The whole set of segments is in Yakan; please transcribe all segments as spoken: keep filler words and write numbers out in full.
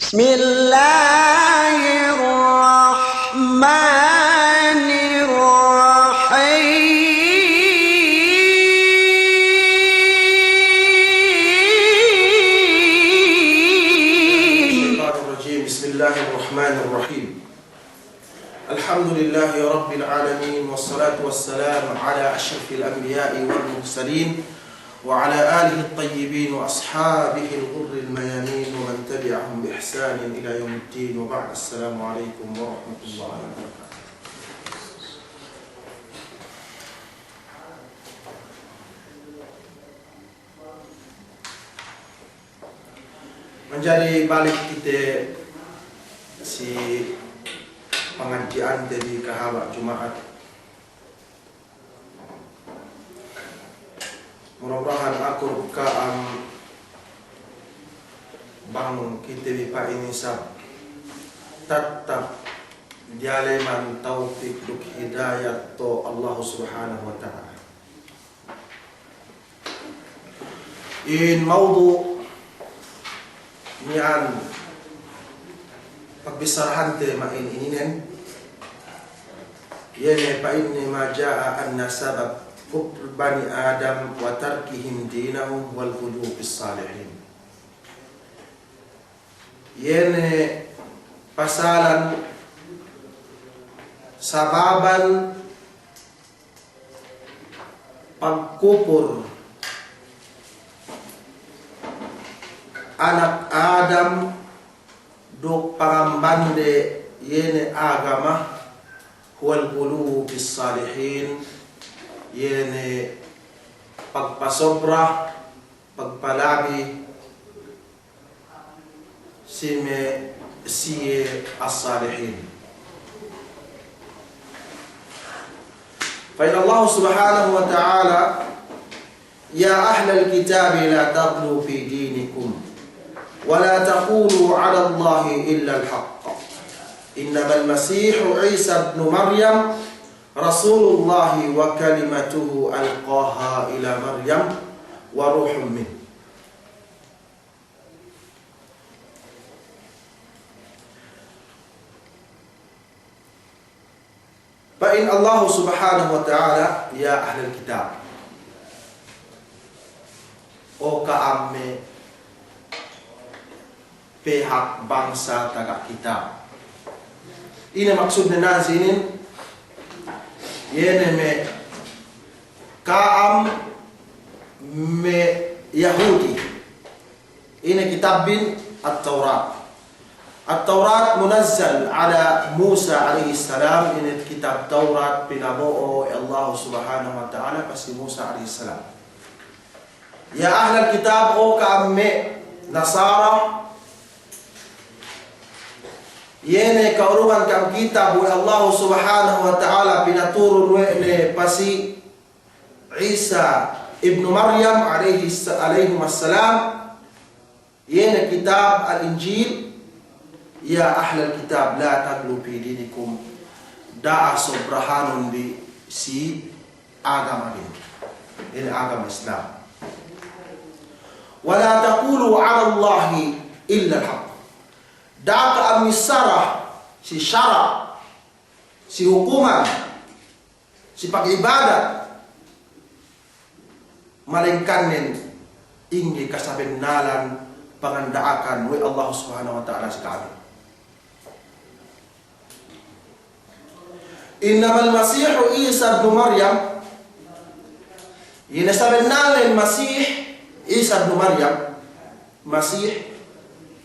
بسم الله الرحمن الرحيم. الشيطان الرجيم. بسم الله الرحمن الرحيم. الحمد لله رب العالمين، والصلاة والسلام على أشرف الأنبياء والمرسلين، وعلى آله الطيبين وأصحابه الغر الميامين، ومن تبعهم بإحسان إلى يوم الدين، وبعد، السلام عليكم ورحمة الله وبركاته. Manjari balik kite si pangadji'ante bi kahaba' Juma'at. Mura-murahan aku duk ka'am bang kite bi pa'in isab tattap diyaleman tawfik duk hidayat tu' Allahu Subhanahu wa Ta'ala. In mawdu' miya'an pagbissarahante ma'in ininen, iye ne pa'inne ما جاء أن سبب كفر بني آدم وتركهم دينهم هو الغلو في الصالحين. Iye ne pasalan sababan pagkupur anak Adam duk pangambande iye ne agama, هو الغلو في الصالحين, iye ne pagpasobra, pagpalabi si me' siye as-salihin. فإن الله سبحانه وتعالى: يا أهل الكتاب لا تغلوا في دينكم ولا تقولوا على الله إلا الحق إنما المسيح عيسى ابن مريم رسول الله وكلمته ألقاها إلى مريم وروح منه. Pa'in Allahu Subhanahu wa Ta'ala: يا أهل الكتاب, o ka'am me' pehak bangsa taga kitab. Ine maksudne nan si inin? Iye ne me' ka'am me' Yahudi. Ine kitabbin? At-Tawrat. At-Tawrat munazzal ala Musa alayhis salam, ine kitab Tawrat pinabo'o we' Allahu Subhanahu wa Ta'ala pa si Musa alayhis salam. Ya ahlal kitab, o ka'am me' Nasara, iye ne ka'urungan ka'am kitab we' Allahu Subhanahu wa Ta'ala pinaturun we' ne pa si Isa ibnu Maryam alayhis, alayhimas salam, iye ne kitab Al-Injil. يا أهل الكتاب لا تغلوا في دينكم, da'a sobrahanun bi si agama bi, iye ne agama Islam. ولا تقولوا على الله إلا الحق, da'a ka'am missara si sara', si hukuman, si pag'ibadat, malengkannen ingge kasabennalan panganda'akan we' Allahu Subhanahu wa Ta'ala si ka'am. إنما المسيح عيسى ابن مريم, iye ne sabennalnen Masih, Isa ibnu Maryam, Masih,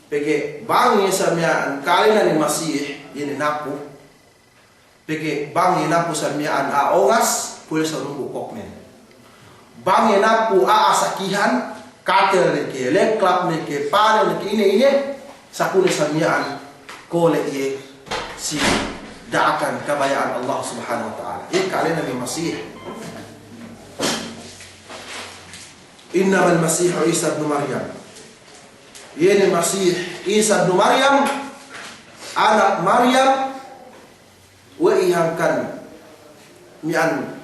pegge' bang iye sa miya'an kalena ne Masih, iye ne napu, pegge' bang iye napu sa miya'an a'a ongas, kuwe' sa nunggu' koknen. Bang iye napu a'a sakihan, katel ne ke, leklap ne ke, panel ne ke, ine-ine, sakune sa miya'an kole' iye si da'akan kabaya'an Allah Subhanahu wa Ta'ala. Iye kalena ne Masih. إنما المسيح عيسى ابن مريم. Iye ne Masih Isa ibnu Maryam, anak Maryam, we'ey hangkan miya'an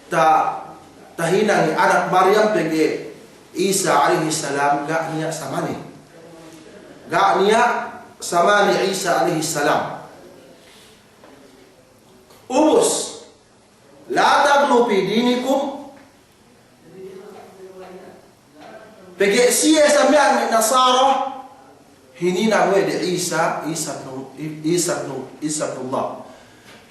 ta-, tahinang anak Maryam pegge' Isa alayhis salam ga' niya' samane. Ga' niya' samani Isa alayhis salam. Ubus, la taghlu fi dinikum. Pegge' siye samiya'an me' Nasara, hininang we' de Isa, Isa ibnu, Isa ibnu, Isa ibnullah.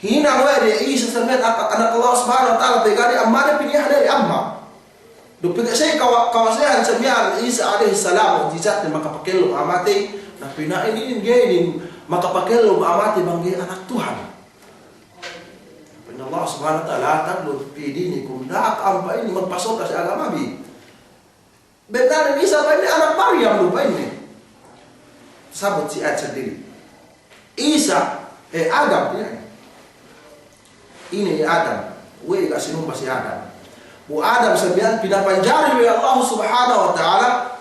Hininang we' de Isa samiya'an anak, anak Allah Subhanahu wa Ta'ala, pegge' ga' niya' ammanen, piniha de amma. Duk pegge' siye kawa-, kawasehan samiya'an Isa alayhis salam, mu'jizatne makapakellum a'a matey, na pina'in inin ga'i inin makapakellum a'a matey bang ga'i anak Tuhan. Pa'in Allah Subhanahu wa Ta'ala, "La taghlu fi dinikum," da'a ka'am pa'in magpasoka si agamabi. Bennalnen Isa pa'inne anak Maryam du pa'inne. Sabut si ayat sandili'. Isa, eh, Adam, iye. Ine Adam, we' ga' sinumba si Adam. Bu Adam samiya'an pinapanjari we' Allah Subhanahu wa Ta'ala,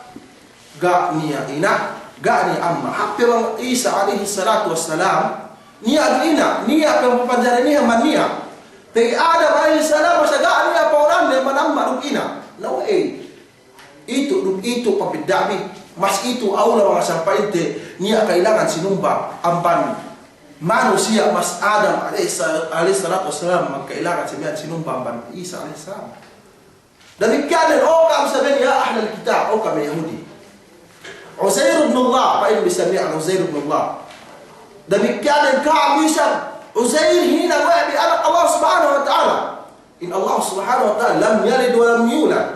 ga' niya' ina', ga' niya' amma'. Hāp pe bang Isa alayhis salatu wassalam, niya' du ina', niya' pe papanjari niya' amban niya'. Pegge' Adam alayhis salam, masa ga' niya' pa'ulanne amban amma' duk ina'. Na we' itu, duk itu pabidda'bi, mas itu awla bang sampay inte niya' ka'ilangan sinumba amban manusiya', mas Adam alayhis sa-, alayhis salatu wassalam bang ka'ilangan samiya'an sinumba amban Isa alayhis salam. Damikkiyan den, o ka'am saben ya ahlal kitab, o ka'am Yahudi. Uzair ibnullah, pa'in bi samiya'an Uzair ibnullah. Damikkiyan den ka'am bisan, Uzair hininang we' bi anak Allah Subhanahu wa Ta'ala. In Allah Subhanahu wa Ta'ala lam yalid wa lam yulad.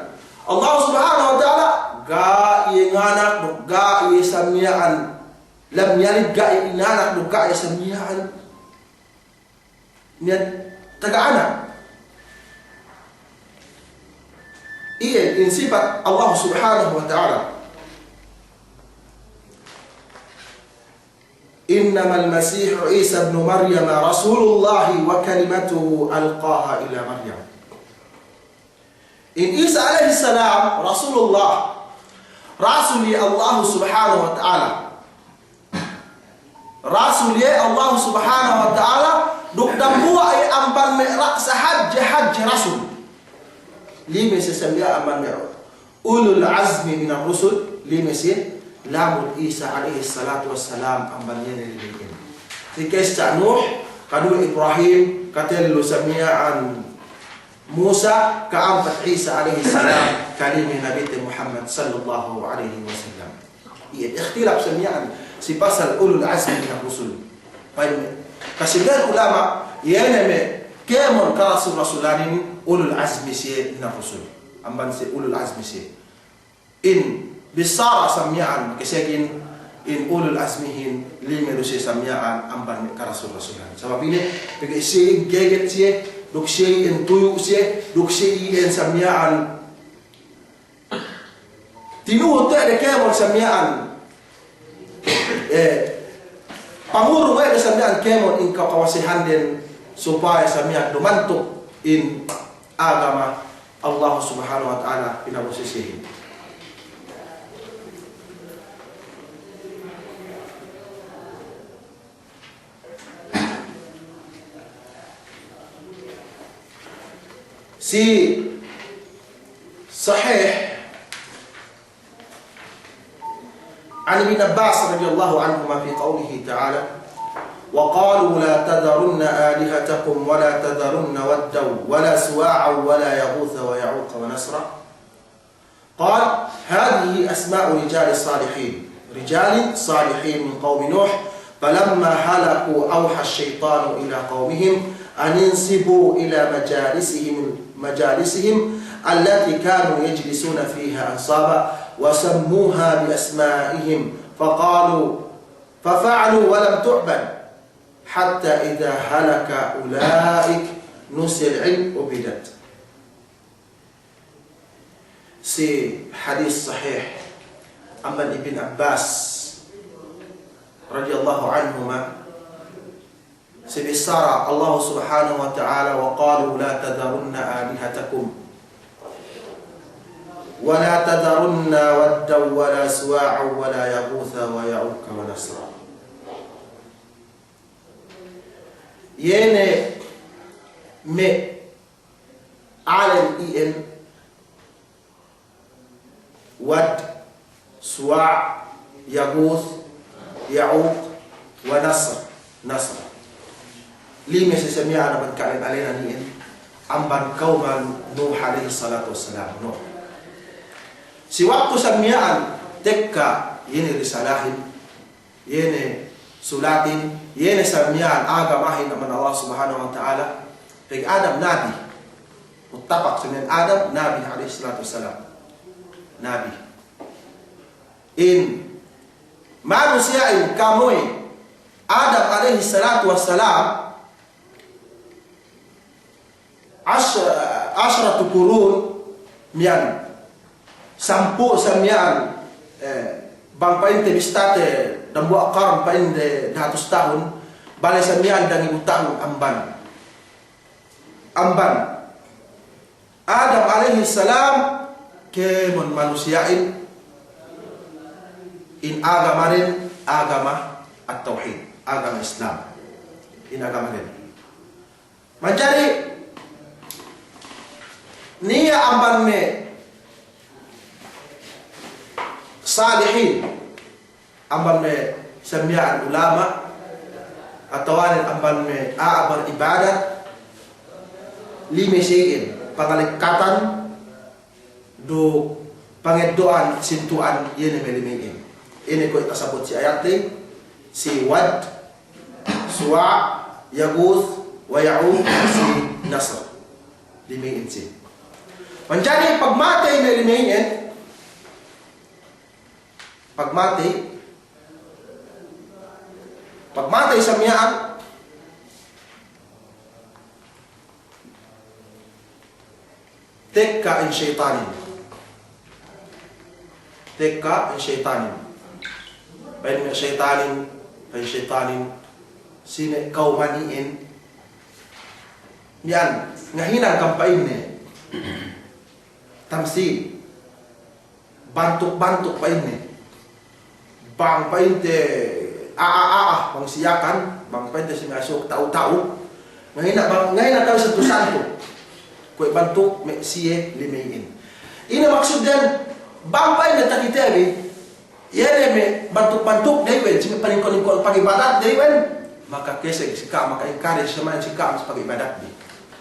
Allah Subhanahu wa Ta'ala ga' iye nganak duk ga' iye samiya'an. Lam yalid, ga' iye inanak duk ga' iye samiya'an niya' taga anak. Iye in sipat Allah Subhanahu wa Ta'ala. إنما المسيح عيسى ابن مريم رسول الله وكلمته ألقاها إلى مريم. In Isa alayhis salam Rasulullah, rasul iye Allah Subhanahu wa Ta'ala. Rasul iye Allah Subhanahu wa Ta'ala, duk dambuwa' iye amban me' ra-, sahadje-hadje rasul. Lime siye samiya'an amban me' ulul azmi minar rusul, lime siye, lamud Isa alayhis salatu wassalam amban iye ne lime inin. Si kissa Nuh, kaduwe Ibrahim, katellu samiya'an Musa, ka'ampat Isa alayhis salam, kalime Nabite Muhammad sallallahu alayhi wasallam. Iye, ikhtilaf samiya'an si pasal ulul azmi minar rusul. Pa'in, kasimbihan ulama', iye ne me' kēmon karasul-rasulanin ulul azmi siye minar rusul. Amban siye ulul azmi siye. In bissara samiya'an, kesegin in ulul azmihin, lime du siye samiya'an amban me' karasul-rasulan. Sabab ine, pegge' siye in geget siye, duk siye in tuyu' siye, duk siye in samiya'an tinuhut we' de kēmon samiya'an, eh, pangurung we' de samiya'an kēmon in ka-, kawasehanden supaya samiya'an dumantuk in agama Allah Subhanahu wa Ta'ala pinabusisihin. Si sahih عن ابن عباس رضي الله عنهما في قوله تعالى: وقالوا لا تذرن آلهتكم ولا تذرن ودا ولا سواعا ولا يغوث ويعوق ونسرا. قال: هذه أسماء رجال صالحين، رجال صالحين من قوم نوح، فلما هلكوا أوحى الشيطان إلى قومهم أن انصبوا إلى مجالسهم، مجالسهم التي كانوا يجلسون فيها أنصابا، وسموها بأسمائهم، فقالوا، ففعلوا ولم تعبد، حتى إذا هلك أولئك نسي العلم عبدت. Si hadis sahih amban Ibn Abbas radiyallahu anhuma, si bissara Allah Subhanahu wa Ta'ala, وقالوا لا تذرن آلهتكم ولا تذرن ودا ولا سواعا ولا يغوث ويعوق ونسرا. Iye ne me' alen iyan Wad, Suwa', Yaguth, Ya'uq, wa Nasr, Nasr. Lime si samiya'an amban ka'alen-alenan iyan, amban kawman Nuh alayhis salatu wassalam, Nuh. Si waktu samiya'an tekka iye ne risalahin, iye ne sulatin, iye ne samiya'an agamahin amban Allah Subhanahu wa Ta'ala, pegge' Adam nabi. Muttafaq samiya'an Adam nabi alayhis salatu wassalam. Nabi. In manusiya'in kamuwe Adam alayhis salatu wassalam, ash-, asharatu qurun miya'an, sampū' samiya'an, eh, bang pa'inte bistate dambuwa' qarn pa'inde dahatus tahun, bale samiya'an dangibu tahun amban. Amban Adam alayhis salam kēmon manusiya'in, in agamanen agama at-tawhid, agama Islam. In agamanen. Manjari niya' amban me' salihin, amban me' samiya'an ulama', atawanen amban me' a'a beribadat, lime siye iyan, pangalekkatan duk pangeddo'an sintu'an, iye ne me' lime iyan. Iye ne kuwe' tasabbut si ayat ley, si Wad, Suwa', Yaghuth, wa Ya'uq, si Nasr. Lime iyan siye. Manjari pagmatey me' lime iyan, Pagmatey, pagmatey samiya'an, tekka in seyitanin. Tekka in seyitanin. Pa'in me' seyitanin, pa'in seyitanin, si me' kawman iyan, miya'an, ngahinang kam pa'inne tamsil. Bantuk-bantuk pa'inne. Bang pa'inte a'a-a'a, bang si Yakan, bang pa'inte si me' asuk ta'u-ta'u. Ngahina', bang, ngahina' kami santu-santu. Kuwe' bantuk me' siye lime iyan. Ine maksudden, bang pa'inne takitebi, iye ne me' bantuk-bantuk de iwen, si me' paningko'-ningko' pag'ibadat de iwen. Maka keseg si ka'am, maka encourage si ka'am si pag'ibadat de.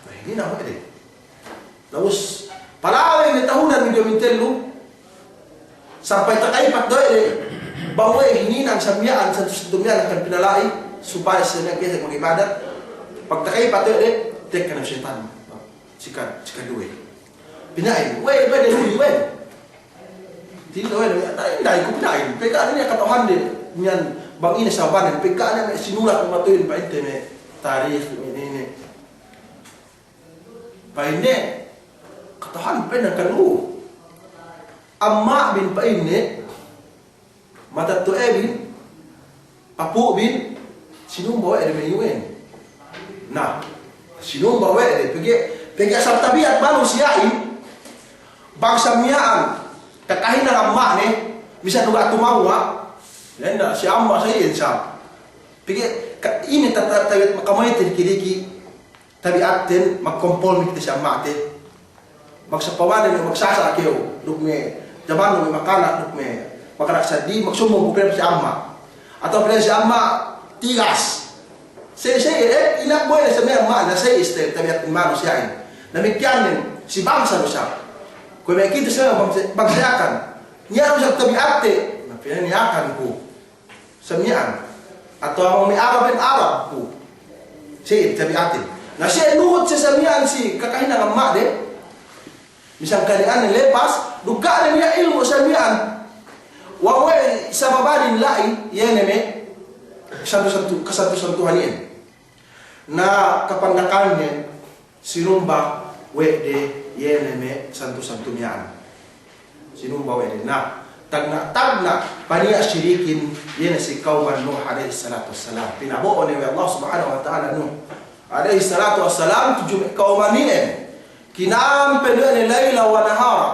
Nah, ine na we' de. Na ubus, palabey me' tahunan, me' duwe, me' tellu, sampay takaipat du we' de, bang we' hininang samiya'an, santu-santu miya'an hangkan pinala'i, supaya si me' kese mag'ibadat, pagtakaipat du we' de, tekka ne seyitan, sika-, sikaduwe. Pina'in, we', we' de, we', we'. Tinda we' de, na, inday ku pina'in, pegge' niya' kata'uhande, miya'an bang ine sababan, pegge' niya' me' sinulat, me' matu'in, pa'inte me' tarikh, me' ine-ine. Pa'inne, kata'uhan pa'inne kanu. Amma'bin pa'inne, matetto'ebin, apu'bin, sinumba we' de me' iwen. Na, sinumba we' de, pegge', pegge' asal tabi'at manusiya'in, bang samiya'an, kakahinang amma'ne, misan du ga' tumewwa', na, si amma' sa iyan sa. Pegge', ka-, ine ta-, ta-, tabi'at makamayte diki'-diki', tabi'atten, magkompolmi kite si amma'te. Magsapamane me' magsasa' kew, duk me' jamannu me' makanak, duk me' makanak seddili, magsumbung ku pa'in si amma'. Atawa pa'in si amma', tigas. Sa, sa, eh, ina' boy ne sa me' amma', na sa iye tabi'at manusiya'in. Damikkiyan ne, si bangsa du sa. Kuwe' me' kite sa bangsa, bangsa Yakan. Niya' du sa tabi'atte, na pa'in Yakan ku. Samiya'an. Atawa bang me' Arabin, Arab ku. Si tabi'atin. Na si nuhut si samiya'an si kakahinang amma'de. Misan kali'an lepas, du ga' ne niya' ilmu' samiya'an. Wa we' sababadin la'i, iye ne me' santu-santu, kasantu-santuhan iyan. Na kapandakannen, sinumba we' de iye ne me' santu-santu miya'an. Sinumba we' de. Na, tagna'-tagna' paniya' sirikin iye ne si kawman Nuh alayhis salatu wassalam. Pinabo'o ne we' Allah Subhanahu wa Ta'ala Nuh alayhis salatu wassalam tudju me' kawman iyan. Kinampen we' ne layla wa nahara.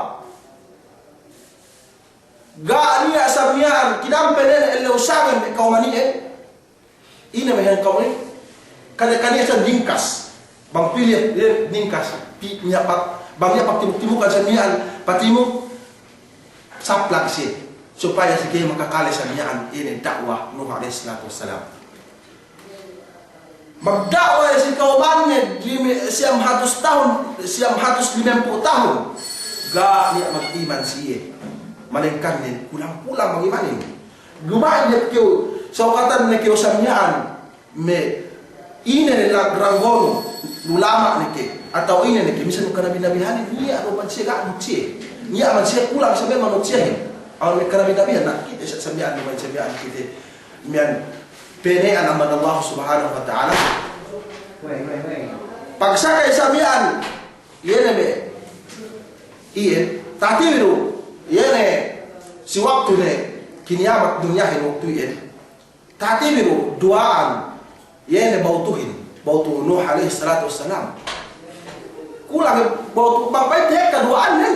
Ga' niya' samiya'an, kinampen we' ne ellew sangem me' kawman iyan. Ine me' hangkaw ne? Kaniya', kaniya' sa dingkas. Bang pī iye, iye dingkas. Pi-, niya' pa-, bang niya' patimuk-timukan sa miya'an, patimuk, saplag siye. Supaya si ga'i makakale sa miya'an inin da'wa Nuh alayhis salatu wassalam. Magda'wa iye si kawmanne lime, siyam hatus tahun, siyam hatus limempū' tahun. Ga' niya' mag'iman si iye. Malengkan nen kulang-kulang mag'imanin. Duma'in hep kew, sawkatan ne kew sa miya'an. Me' ine ne la-, ranggonu, ulama' ne ke, atawa ine ne ke, misan kanabi-nabihanin, niya' du man siye ga' nutsiye. Niya' man siye kulang sa me' manutsiyahin. Awn me' kanabi-nabihan, na kite sa-, sa miya'an, duma'in sa miya'an kite, miya'an pene'an amban Allah Subhanahu wa Ta'ala. Pagsakay sa miya'an, iye ne me', iye, tahatibi du, iye ne, si waktu ne, kiniyamat dunyahin waktu iye. Tahatibi du duwa'an, iye ne bawtuhin, bawtu Nuh alayhis salatu wassalam. Kulang bawtu, bang pa'inte hekka duwa'annen.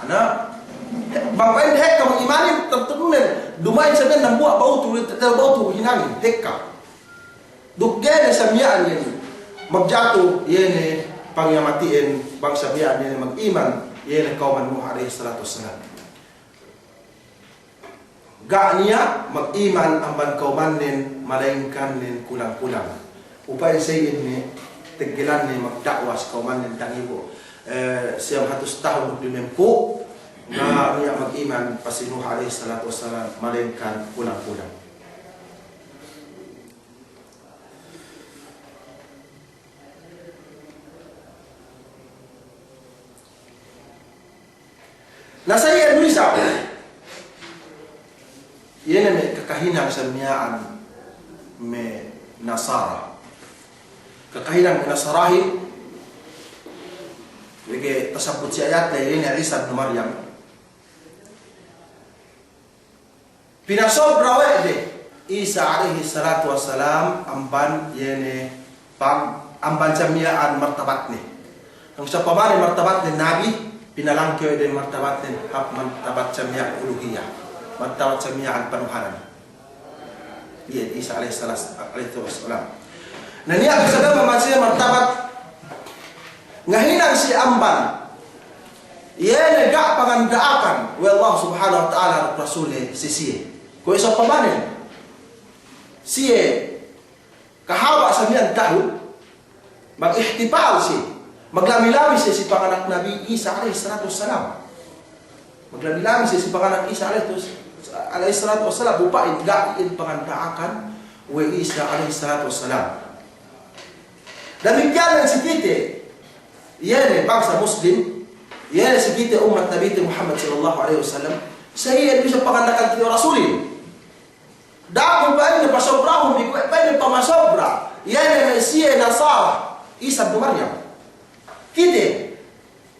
Ana, bang pa'inte hekka mag'imanin, tantu ne, duma'in sa miya'an dambuwa' bawtu, bawtu hinangin, hekka. Duk ga'i ne sa miya'an iye ne magjatu, iye ne pangiyamati'in, bang sa miya'an iye ne mag'iman, iye ne kawman Nuh alayhis salatu wassalam. Ga' niya' mag'iman amban kawmannen, malengkan nen kulang-kulang. Upa'in sa iyan ne, teggelan ne magda'wa si kawmannen tangibu, eh, siyam hatus tahun duk limempū', ga' niya' mag'iman pa si Nuh alayhis salatu wassalam, malengkan kulang-kulang. Na sa iyan du isab, iye ne me' kakahinang sa miya'an me' Nasara. Kakahinang me' Nasarahin, pegge' tasabbut si ayat ne, iye ne Isa ibnu Maryam. Pinasobra we' de Isa alayhis salatu wassalam amban iye ne pam-, amban sa miya'an martabatne. Hangkan sa pamane martabatne nabi, pinalangke we' de martabatne hap martabat sa miya'an uluhiyah, martabat sa miya'an panuhanan. Iye Isa alayhis salas-, alayhis salam. Na niya' bisa dapat masi martabat ngahinang si amban iye ne ga' panganda'akan we' Allah Subhanahu wa Ta'ala duk Rasulne si siye. Kuwe' sawpamanen siye kahaba' sa miya'an tahun, mag-ihtifal siye, maglami-lami siye si panganak Nabi Isa alayhis salatu wassalam. Maglami-lami siye si panganak Isa alayhis, alayhis salatu wassalam, bu pa'in ga' iyan panganda'akan we' Isa alayhis salatu wassalam. Damikkiyan ne si kite, iye ne bangsa Muslim, iye ne si kite ummat Nabite Muhammad sallallahu alayhi wasallam, sa iye du isab panganda'akan kite Rasulin. Da'a ku pa'inne pasobrahun bi, kuwe' pa'inne pamasobra, iye ne me' siye Nasara, Isa ibnu Maryam. Kite,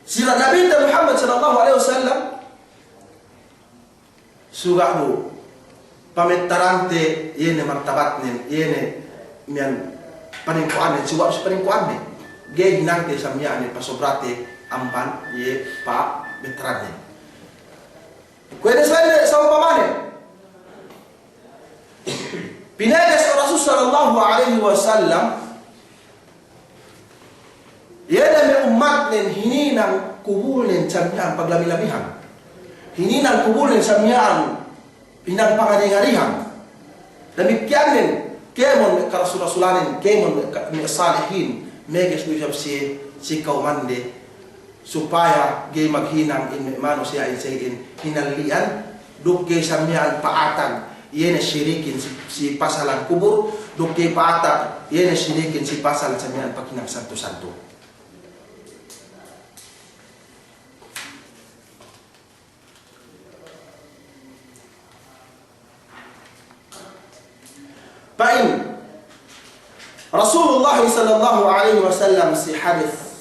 si Nabite Muhammad sallallahu alayhi wasallam, suga' du pamettarante iye ne martabatnen, iye ne miya'an paningko'annen, suga' du si paningko'annen. Ga'i hinangte sa miya'an ne pasobrate amban iye pamettaranne. Kuwe' ne sa iye sawpamanen pineges Rasul sallallahu alayhi wasallam, iye ne me' ummatnen hininang kubulnen sa miya'an paglami-lamihan. Hininang kubulnen sa miya'an hinang pangari-ngarihan. Damikkiyan ne, kēmon me' karasul-rasulanen, kēmon me' ka-, me' salihin, meges du isab siye si kawmande, supaya ga'i maghinang in me' manusiya'in sa iyan hinalli'an, duk ga'i sa miya'an pa'atag iye ne sirikin si, si pasalan kubul, duk ga'i pa'atag iye ne sirikin si pasal sa miya'an paghinang santu-santu. Pa'in Rasulullah sallallahu alayhi wasallam si hadis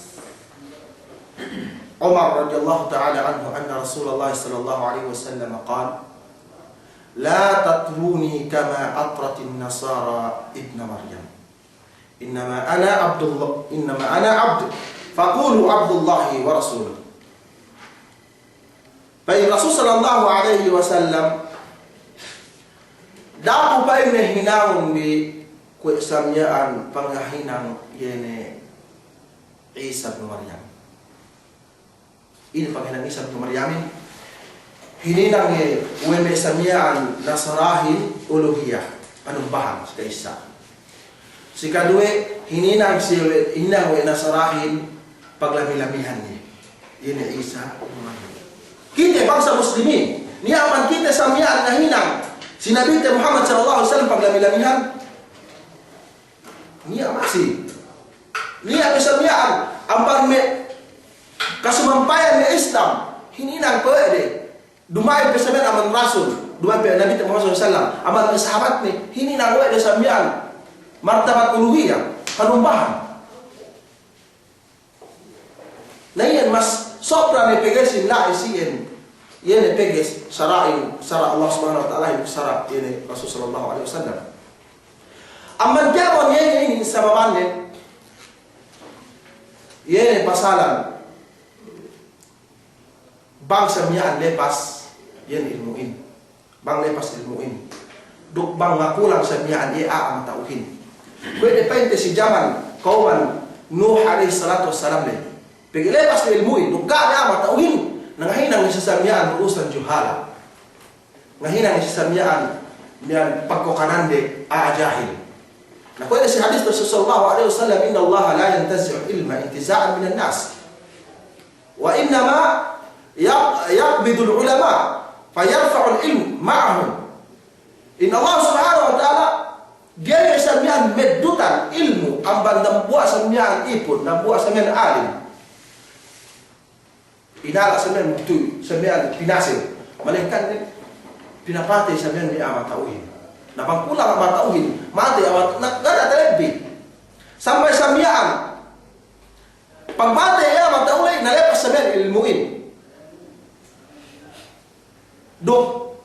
Umar radiyallahu ta'ala anhu, anna Rasulullah sallallahu alayhi wasallam qal, "La tatruni kama atratin nasara ibna Maryam. Innama ana Abdullah, innama ana abd, faqulu Abdullahi wa rasuluh." Pa'in Rasul sallallahu alayhi wasallam, da'a ku pa'inne hinangun bi kuwe' sa miya'an pangahinang iye ne Isa ibnu Maryam. Ine pangahinang Isa ibnu Maryamin? Hininang iye we' me' samiya'an Nasarahin uluhiyah, panumbahan, si ka'issa. Si kaduwe, hininang siye we', hininang we' Nasarahin paglami-lamihan iye. Iye ne Isa. Kite bangsa Muslimin, niya' amban kite samiya'an ngahinang si Nabite Muhammad sallallahu alaihi wasallam paglami-lamihan? Niya' masi. Niya' me' samiya'an amban me' kasumampayan me' Islam, hininang kuwe' de. Duma'in pe samiya'an amban Rasul, duma'in pe Nabite Muhammad sallallahu alaihi wasallam, amban me' sahabatne, hininang we' de samiya'an martabat uluhiyah, panumbahan. Na iyan mas sobra ne pegesin la'i si iyan, iye ne peges sara'in, sara' Allah Subhanahu wa Ta'ala, sara' iye ne Rasul sallallahu alaihi wasallam. Amban kēmon iye ne inin sababanne, iye ne pasalan bang samiya'an lepas iyan ilmu'in. Bang lepas ilmu'in. Duk bang ngakulang samiya'an iye a'a mata'uhin. Kuwe' de pa'inte si jaman kawman Nuh alaihis salatu wassalam le. Pegge' lepas ne ilmu'in, duk ga' ne a'a mata'uhin. Na ngahinang ne si samiya'an urusan juhala. Ngahinang ne si samiya'an, miya'an pagkokanande a'a jahil. Na kuwe' de si hadis Rasul sallallahu alaihi wasallam, "Innallaha la yantazi'ul ilma intiza'an minan nas." Wa innama yaq-, yaqbidul ulama, fa yarfa'ul ilm ma'ahum. In Allah Subhanahu wa Ta'ala, ga'i samiya'an meddutan ilmu' amban dambuwa' samiya'an ipun, dambuwa' samiya'an alim. Inala' samiya'an mugtuy, samiya'an pinasil. Malengkan ne, pinapatey samiya'an me' a'a mata'uhin. Na bang kulang a'a mata'uhin, matey a'a mat-, na, ga' ne talebbi. Sampay samiya'an pagmatey a'a mata'uhin, na lepas samiya'an ilmu'in. Duk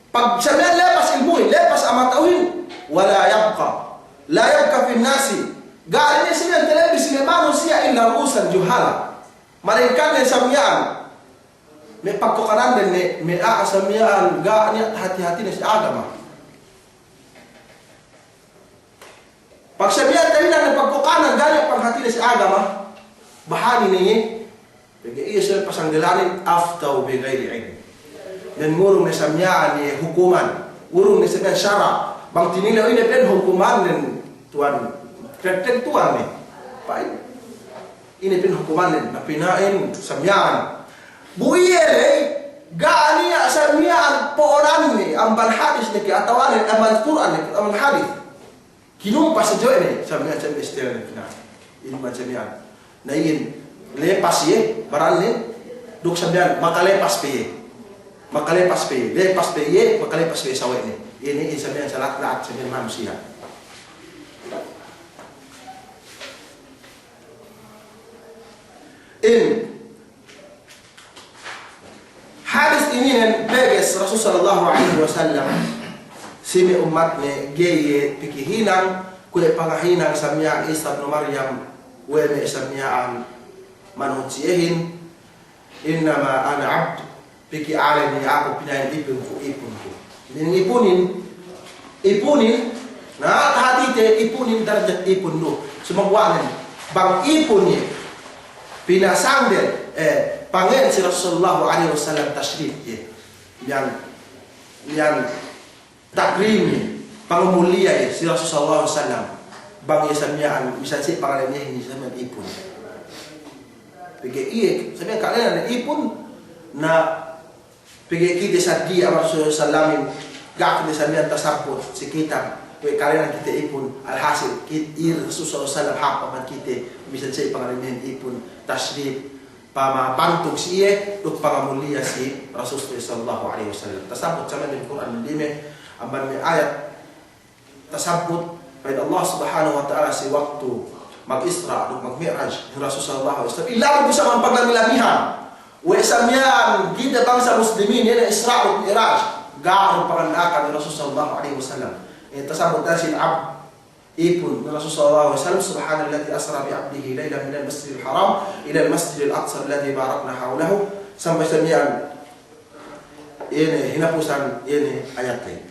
pag samiya'an lepas ilmu'in, lepas a'a mata'uhin, wala yabqa, la yabqa fin nasi, ga' ne samiya'an talebbi si me' manusiya' illa ru'usan juhala. Malengkan ne samiya'an me' pagkokanande ne, me' a'a samiya'an ga' niya' hati-hatine si agama. Pag samiya'an tahinang ne pagkokanan, ga' niya' panghatine si agama, bahani ne iye, pegge' iye siye pasanggelanin, aftaw bi ghairi ilm. Duk ngurung ne samiya'an iye hukuman, ngurung ne samiya'an sara', bang tinilew ine pe hukumannen tuwan, pe-, pe-, tuwan ne. Pa'in, ine pe hukumannen, na pina'in samiya'an. Bu iye ley, ga' niya' samiya'an po'onanne, amban hadis ne ke atawa ne, amban Kur'an ne, amban hadis. Kinumpas saja we' ne, samiya'an, samiya'an istilahne, na, inin samiya'an. Na iyan, lepas iye, baranne, duk samiya'an, makalepas pe iye. Makalepas pe iye, lepas pe iye, makalepas pe iye sawe'ne. Iye ne, iyan samiya'an salat, lahat samiya'an manusiya'. In hadis ininen peges Rasul sallallahu alaihi wasallam, si me' ummatne ga'i iye piki hinang, kuwe' pangahinang samiya'an Isa ibnu Maryam, we' me' samiya'an manuhut si iyehin, "Innama ana abd," piki alen iye aku pina'in ipunku, ipunku. Inin ipunin, ipunin, na, tahatite ipunin darajat ipun du. Sumaguwa'nen, bang ipun iye pinasanggel, eh, pange'en si Rasul sallallahu alaihi wasallam, tashrif iye. Miya'an, miya'an takrim iye, pangamuliya iye si Rasul sallallahu alaihi wasallam. Bang iye samiya'an, misan si pangale'en iye, misan samiya'an ipun. Pegge' iye, samiya'an kalenan ipun, na pegge' kite saddi amban Rasul sallallahu alaihi wasallamin, ga' kite samiya'an tasabbut si kitab, we' kalenan kite ipun, alhasil, kit-, iye Rasul sallallahu alaihi wasallam hāp amban kite, misan si pangale'en ipun, tashrif, pamabantug si iye, duk pangamuliya si Rasul sallallahu alaihi wasallam. Tasabbut samiya'an dem Kur'an lime, amban me' ayat tasabbut, pa'in Allah Subhanahu wa Ta'ala si waktu mag-Isra' duk mag-Mi'raj, in Rasul sallallahu alaihi wasallam, illa bu sa' amban paglami-lamihan. We' samiya'an kite bangsa Muslimin, iye ne Isra' duk Mi'raj, ga' du panganda'akan in Rasul sallallahu alaihi wasallam. Iye tasabbut dasin ab-, ipun Rasul sallallahu alaihi wasallam, "Subhanalladzi asra bi abdihi lailan minal masjidil haram ilal masjidil aqsa alladzi barakna haulahu," sampay samiya'an, iye ne, hinapusan, iye ne, ayat la'i.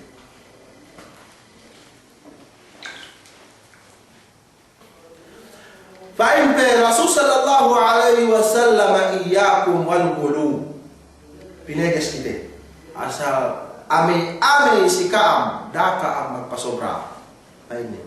Pa'in pe Rasul sallallahu alaihi wasallam, "Iyyakum wal ghuluw." Pineges kite. Asal ame-ame si ka'am, da'a ka'am magpasobra. Pa'inne,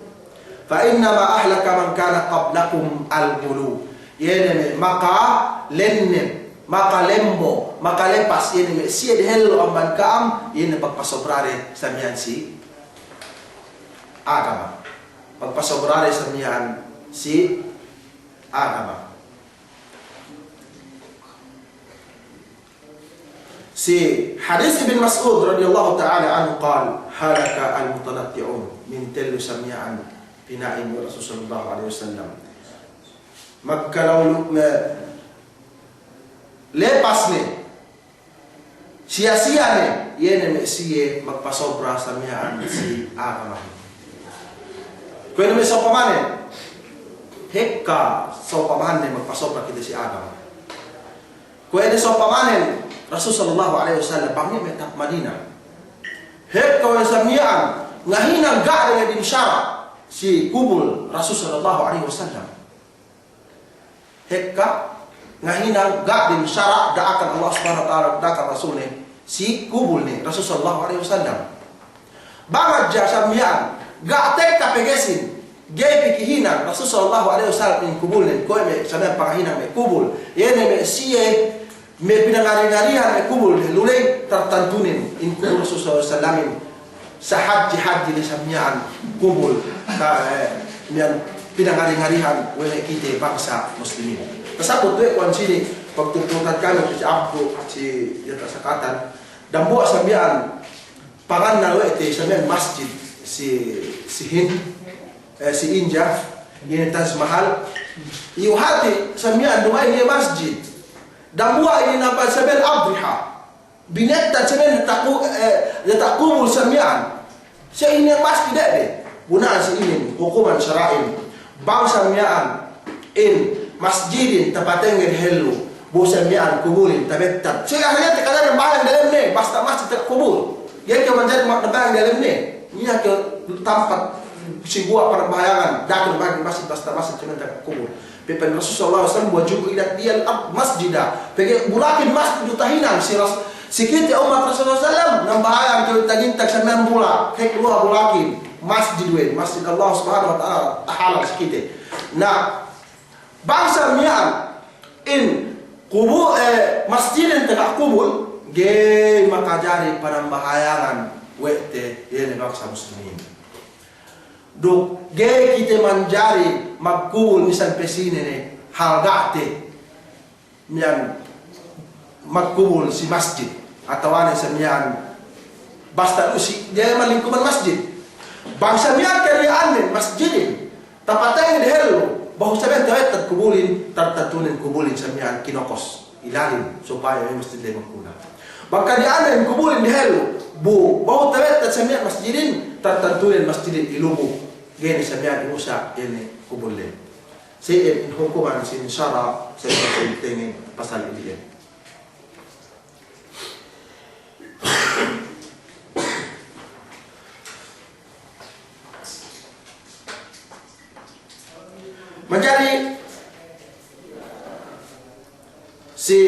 "Fa innama ahlaka man kana qablakum al-ghulu." Iye ne me' makalemmo, makalemmo, makalepas, iye ne me' siye dehellu amban ka'am, iye ne pagpasobrade sa miya'an si agama. Pagpasobrade sa miya'an si agama. Si hadis Ibn Mas'ud radiyallahu ta'ala anhu qal, "Halaka al-mutanatti'un." Mintellu sa miya'an pina'in we' Rasul sallallahu alaihi wasallam. Magkalaulu me' lepas ne, siya-siya ne, iye ne me' siye magpasobra sa miya'an si agama. Kuwe' ne me' sa'upamanen, hekka sa'upamanen magpasobra kite si agama. Kuwe' ne sa'upamanen, Rasul sallallahu alaihi wasallam bang niya' me' tap Madina. Hekka we' sa miya'an, ngahinang ga' de le dinsara' si kubul Rasul sallallahu alaihi wasallam. Hekka, ngahinang ga' dinsara' da'akan Allah Subhanahu wa Ta'ala, da'akan Rasulne, si kubulne, Rasul sallallahu alaihi wasallam. Bang hadja sa miya'an, ga' tekka pegesin, ga'i pe kihinang Rasul sallallahu alaihi wasallam in kubulne, kuwe' me' sa miya'an pangahinang me' kubul. Iye ne me' siye, me' pinangari-ngarihan me' kubul, luley tartantunen, in kubul Rasul sallallahu alaihi wasallam in, sa hadji-hadji ne sa miya'an kubul, ka, eh, miya'an pinangari-ngarihan we' kite bangsa muslimin. Tasabut we' kuwan sini, waktu pungkat kami si Abdu, si Yata Sakatan, dambuwa' sa miya'an, pangannal we' te sa miya'an masjid si, si Hind, eh, si India, iye ne Taj Mahal. Iyu hati sa miya'an duma'in iye masjid. Dambuwa' inin amban sa miya'an adriha. Binettad sa miya'an diyata' ku-, eh, diyata' kubul sa miya'an. Sa inin masjid de'. Guna'an si inin, hukuman sara'in. Bang sa miya'an in masjidin tapatengge dehellu, bu sa miya'an kubulin tabettad. Sa ahli te' kade' nambahayang dalemne, basta masjid diyata' kubul. Ga'i kew manjari ma-, nambahayang dalemne. Niya' kew tampat si guwa' panambahayangan, da'a kew nambahayang masjid, basta masjid sa miya'an diyata' kubul. Pa'in Rasul sallallahu alaihi wasallam, "Wa ju'ilat liyal ardu masjida." Pegge' bulakin masjid du tahinang si Ras-, si kite ummat Rasul sallallahu alaihi wasallam, nambahayang kew tagintag sa miya'an bulak, hep luha bulakin, masjid we', masjid Allah Subhanahu wa Ta'ala, tahalal si kite. Na, bang sa miya'an in kubu-, eh, masjidin taga kubul, ga'i makajari panambahayangan we' te, iye ne bangsa muslimin. Duk ga'i kite manjari magkubul misan pe sine ne halga'te miya'an magkubul si masjid, atawa ne sa miya'an basta du si, ga'i man lingkuman masjid. Bang sa miya'an kariya'annen masjidin, tapatengge dehellu, behu sa miya'an tabettad kubulin, tartantunen kubulin sa miya'an kinokos ilalim, supaya me' masjid le magkuna. Bang kariya'annen kubulin dehellu, bu, behu tabettad sa miya'an masjidin, tartantunen masjidin ilubu. Ga'i ne sa miya'an inusa', iye ne kubulin. Sa iyan hukuman sin sara', sa iyan tengin pasal ili'in. Manjari si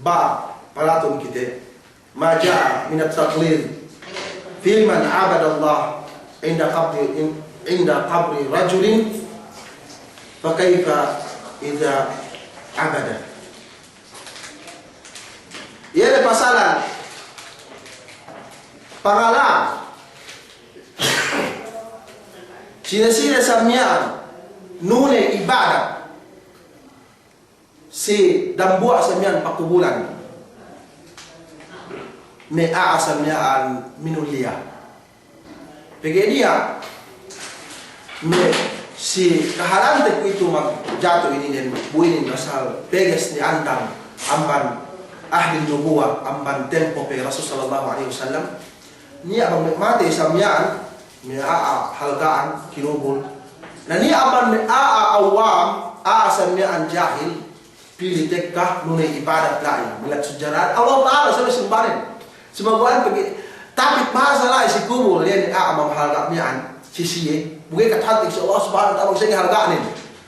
bab palatun kite, ma ja'a minat taghlid fi man abadallah inda qabri, in-, inda qabri rajulin, fa kaifa idza abada. Iye ne pasalan pangalang sine-sine sa miya'an nune ibadat si dambuwa' sa miya'an pakubulan me' a'a sa miya'an minulliya. Pegge' niya' me' si kahalante kuwe'itu magjatu ininen, bu inin asal peges ne andang amban ahdin nubuwa, amban tempo pe Rasul sallallahu alaihi wasallam. Niya' bang me' matey sa miya'an, me' a'a halga'an kinubul. Na niya' amban me' a'a awam, a'a sa miya'an jahil, pili tekka nune ibadat la'i, milat sujjaran Allah Ta'ala sabi simbanen. Sumaguwa'an pegge' tapit bahasa la'i si kubul, iye ne a'a mamahalga' miya'an si siye. Bu ga'i kata'at si Allah Subhanahu wa Ta'ala, siye halga'nen.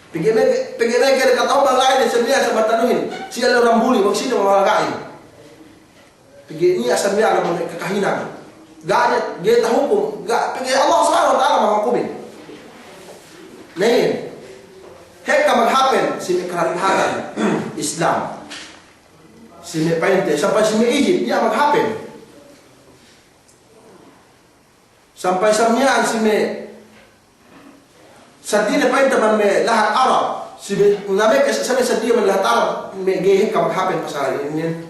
Pegge' me', pegge' me' ga'i kata'uhan la'i ne sa miya'an sa matanuhin. Siye le orang buli, bang sine mahalga'in. Pegge' niya' sa miya'an amban me' kakahinang. Ga'i ne, ga'i tahukum, ga', pegge' Allah Subhanahu wa Ta'ala mahukumin. Na iyan. Ekka maghapen si me' karihatan Islam. Si me' pa'inte, sampay si me' Egypt, niya' maghapen. Sampay sa miya'an si me' seddili pa'inte amban me' lahat Arab. Si me', na me' ke, sa me' seddili amban lahat Arab, me' ga'i ekka maghapen pasal inin.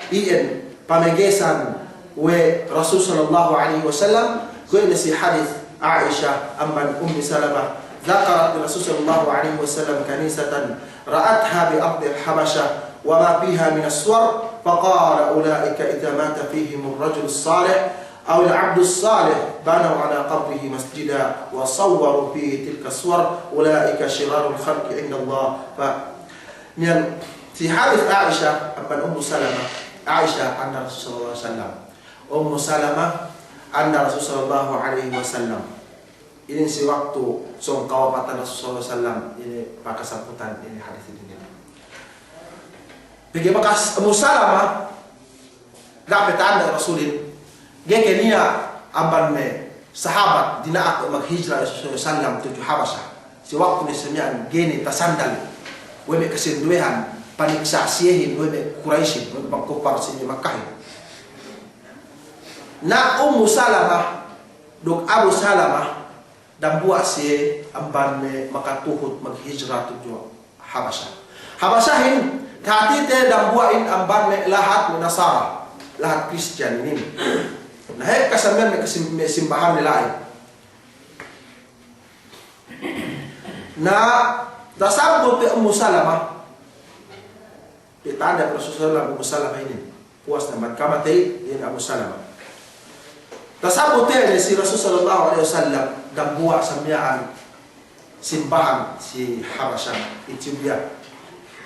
Iyan, pamegesan we' Rasul sallallahu alaihi wasallam, kuwe' ne si hadis Aisha amban Ummi Salamah, ذكرت لرسول صلى الله عليه وسلم كنيسة رأتها بأرض الحبشة وما فيها من الصور، فقال: أولئك إذا مات فيهم الرجل الصالح أو العبد الصالح بنوا على قبره مسجدا وصوروا فيه تلك الصور، أولئك شرار الخلق عند الله. Fa-, niyan, si hadis Aisha, amban Ummu Salamah, Aisha anda Rasul sallallahu alaihi wasallam. Ummu Salamah anda Rasul sallallahu alaihi wasallam. Inin si waktu sōng kawapatan Rasul sallallahu alaihi wasallam, inin pakasambutan inin hadis inin. Pegge' bakas Ummu Salamah, ga' pe ta'anda Rasulin, ga'i ke niya' amban me' sahabat dina'ak we' maghijra Rasul sallallahu alaihi wasallam tudju Habasha. Si waktu ne sa miya'an ga'i ne tasandal we' me' kasinduwehan, paniksa' siyehin we' me' Kuraisin, we' me' bang kuffar si me' Makkahin. Na Ummu Salamah duk Abu Salamah, dambuwa' siye amban me' makatuhut maghijra tudju Habasha. Habashahin, hātite dambuwa'in amban me' lahat me' Nasara, lahat Kristiyan inin. Na ekka sa miya'an me' kasim-, me' simbahan ne la'i. Na tasambut we' Ummu Salamah. Pitanda' Rasul sallallahu alaihi wasallam Ummu Salamah inin. Puwas ne amban kamatey, iyan Ummu Salamah. Tasambut we' ne si Rasul sallallahu alaihi wasallam, dambuwa' sa miya'an simbahan si Habasha, Ethiopia.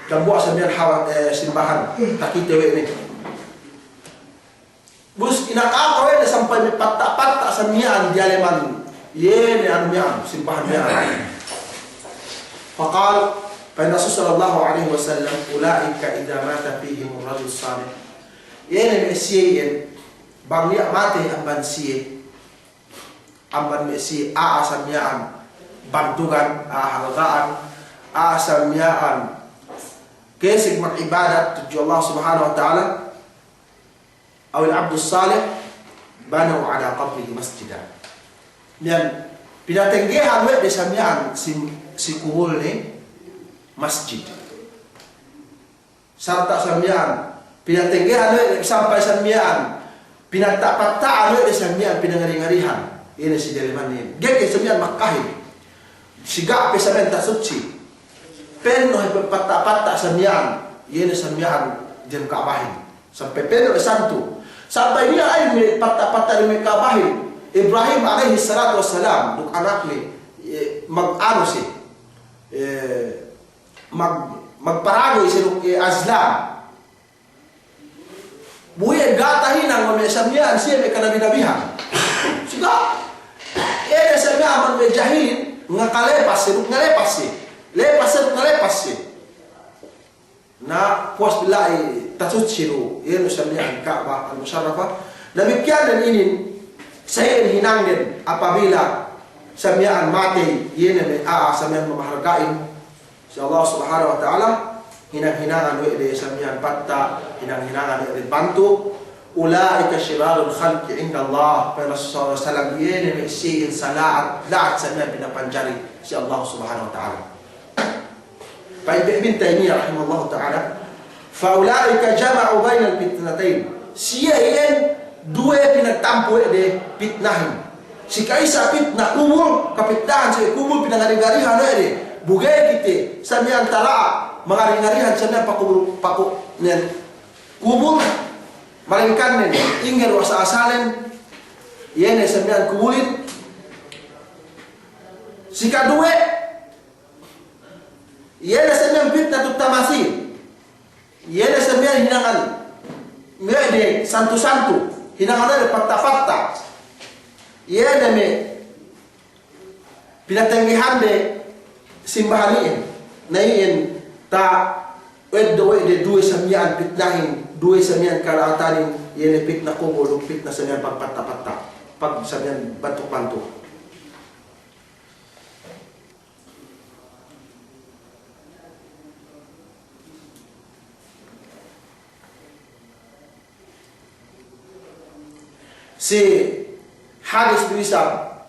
Dambuwa' sa miya'an Haba-, eh, simbahan, takite we' ne. Bus inakaka we' ne sampay me' patta'-patta' sa miya'an diyaleman, iye ne anu miya'an, simbahan miya'an. Faqal, pa'in Rasul sallallahu alaihi wasallam, أولئك إذا مات فيهم الرجل الصالح. Iye ne me' siye iyan, bang niya' matey amban siye, amban me' siye a'a sa miya'an bantugan, a'a halga'an, a'a sa miya'an keseg mag'ibadat tudju Allah Subhanahu wa Ta'ala, أو العبد الصالح بنوا على قبره مسجدا. Miya'an, pinatenggehan we' de sa miya'an si, si kubulne masjid. Sarta' sa miya'an, pinatenggehan we' de sampay sa miya'an, pinatta'-patta'an we' de sa miya'an pinangari-ngarihan. Iye ne si diyaleman iyan. Ga'i ke sa miya'an Makkahin. Si ga' pe sa miya'an tasutsi. Penno' he patta'-patta' sa miya'an, iye ne sa miya'an dem Ka'bahin. Sampay penno' he santu. Sampay niya' a'a me' patta'-patta' dem Ka'bahin. Ibrahim alaihis salatu wassalam, duk anakne, eh, mag-anu siye, eh, mag-, magparagey siye duk, eh, azlam. Bu iye ga' tahinang we' me' sa miya'an siye me' kanabi-nabihan. Si ga'. Iye ne sa miya'an amban me' jahilin, ngakalepas siye, duk ngalepas siye. Lepas siye, duk ngalepas siye. Na, puwas bila'i tasutsi du, iye ne sa miya'an Ka'bah al-Musharrafah. Damikkiyan den inin, sa iyan hinangden, apabila sa miya'an matey, iye ne me' a'a sa miya'an mamaharga'in si Allah Subhanahu wa Ta'ala, hinang-hinangan we' de sa miya'an patta', hinang-hinangan we' de bantu', أولئك شرار الخلق عند الله, pa'in Rasul sallallahu alaihi wasallam, iye ne me' siye in sala'at, la'at sa miya'an pinapanjari si Allah Subhanahu wa Ta'ala. Pa'in Ibn Taymiyyah rahimahullahu ta'ala, فأولئك جمعوا بين الفتنتين. Siye iyan duwe pinagtampu we' de pitnahin. Si ka'isa pitna kubul, kapitnahan si kubul, pinangari-ngarihan we' de. Bu ga'i kite sa miya'an tala'a mangari-ngarihan sa miya'an pakubul, paku-, niyan kubul, malengkan nen, ingge du asa-asalen, iye ne sa miya'an kubulin. Si kaduwe, iye ne sa miya'an fitnatut tamathil. Iye ne sa miya'an hinangan, me' de santu-santu, hinangan de patta'-patta'. Iye ne me' pinatenggehan de simbahan iyan. Na iyan ta' eddo' we' de duwe sa miya'an pitnahin, duwe sa miya'an kala'atanin, iye ne pitna kubul duk pitna sa miya'an pagpatta'-patta', pag sa miya'an bantuk-bantuk. Si hadis du isab,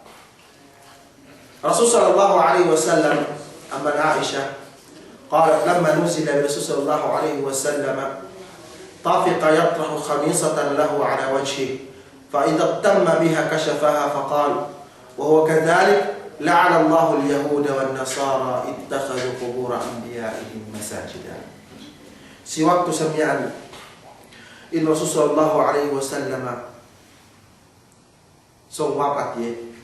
Rasul sallallahu alaihi wasallam, amban Aisha, قالت: لما نزل برسول صلى الله عليه وسلم طفق يطرح خميصة له على وجهه، فإذا اغتم بها كشفها فقال وهو كذلك: لعن الله اليهود والنصارى اتخذوا قبور أنبيائهم مساجدا. Si waktu sa miya'an in Rasul sallallahu alaihi wasallam sōng wapat iye.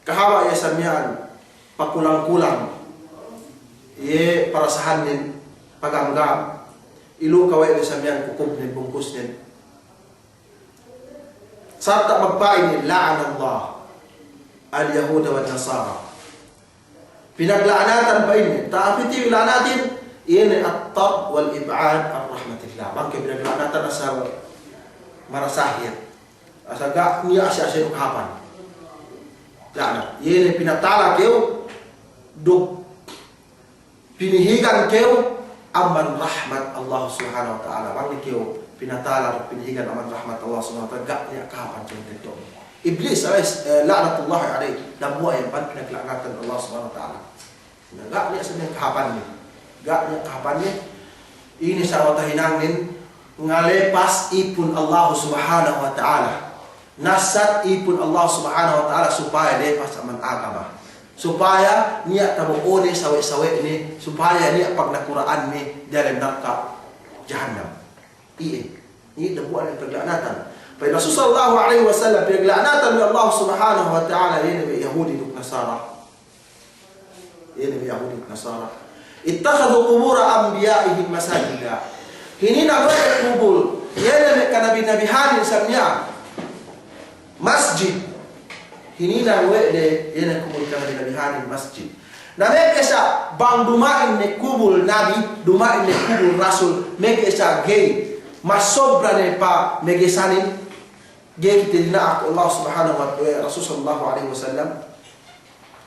Kahaba' iye sa miya'an pakulang-kulang iye parasahannen, pagamgam. Iluka we' de sa miya'an kukubnen, bungkusnen. Sarta' magpa'in iye, لعن الله اليهود والنصارى. Pinagla'natan pa'inne, ta'apiti la'natin, iye ne at-tard wal ib'ad an rahmatillah. Bang kew pinagla'natan asal marasahin. Asal ga' niya' ase-ase duk hāpan. La'nat. Iye ne pinatala kew, duk pinihigan kew amban rahmat Allah Subhanahu wa Ta'ala. Bang ne kew pinatala duk pinihigan amban rahmat Allah Subhanahu wa Ta'ala, ga' niya' kahāpan kew tetto. Iblis, alayhi, eh, la'natullahi alayh, dambuwa' iyan bang pinagla'natan Allah Subhanahu wa Ta'ala. Na, ga' niya' sa miya'an kahāpanne. Ga' niya' kahāpanne. Inin sa' tahinangnen ngalepas ipun Allah Subhanahu wa Ta'ala. Nasat ipun Allah Subhanahu wa Ta'ala supaya lepas amban agama. Supaya niya' tabo'one sawe'-sawe'ne, supaya niya' pagnakura'anne diyalem narka' jahannam. Iye, iye dambuwa' ne pinagla'natan. Pa'in Rasul sallallahu alaihi wasallam, pinagla'natan we' Allah Subhanahu wa Ta'ala, iye ne me' Yahudi duk Nasara. Iye ne me' Yahudi duk Nasara. اتخذوا قبور أنبيائهم مساجدا. Hininang we' de kubul iye ne me' kanabi-nabihanin sa miya'an masjid. Hininang we' de iye ne kubul kanabi-nabihanin masjid. Na meke sa' bang duma'in ne kubul nabi, duma'in ne kubul rasul, meke sa' ga'i masobra ne pamegesanin, ga'i kite dina'ak Allah Subhanahu wa Ta'ala, Rasul sallallahu alaihi wasallam.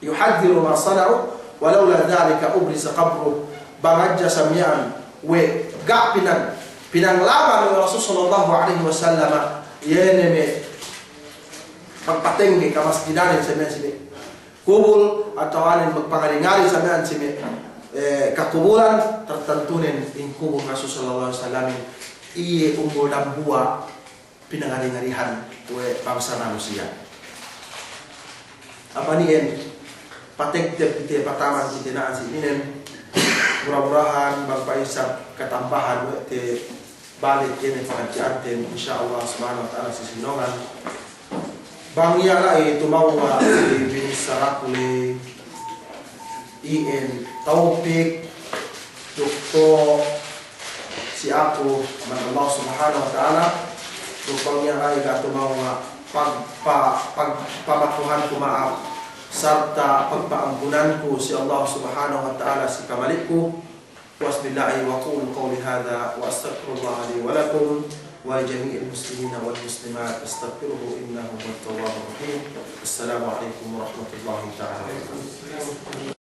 يحذر ما صنعوا ولولا ذلك أبرز قبره. Bang hadja sa miya'an we' ga' pinang, pinanglaban we' Rasul sallallahu alaihi wasallam, iye ne me' pagpatengge kamasjidanin sa miya'an si me' kubul, atawa inin magpangari-ngari sa miya'an si me', eh, kakubulan, tartantunen in kubul Rasul sallallahu alaihi wasallamin iye umbul dambuwa' pinangari-ngarihan we' bangsa manusiya'. Apa ni'en, pategteg kite, pataman kite na'an si inin, mura-murahan bang pa'in isab katambahan we' te balik inin pangadji'anten, insya Allah subhanahu wa ta'ala si Sinongan. Bang iye la'i tumewwa' si binissaraku le, iyan tawpik, duk to si aku man Allah Subhanahu wa Ta'ala, duk bang iye la'i ga' tumewwa' pag-, pa-, pag-, pamakuhanku ma'ap, sarta' pagpa'ampunanku si Allah Subhanahu wa Ta'ala si kamali'ku. وحسبي الله، وأقول قولي هذا وأستغفر الله لي ولكم ولجميع المسلمين والمسلمات، أستغفره إنه هو التواب الرحيم. السلام عليكم ورحمة الله تعالى وبركاته.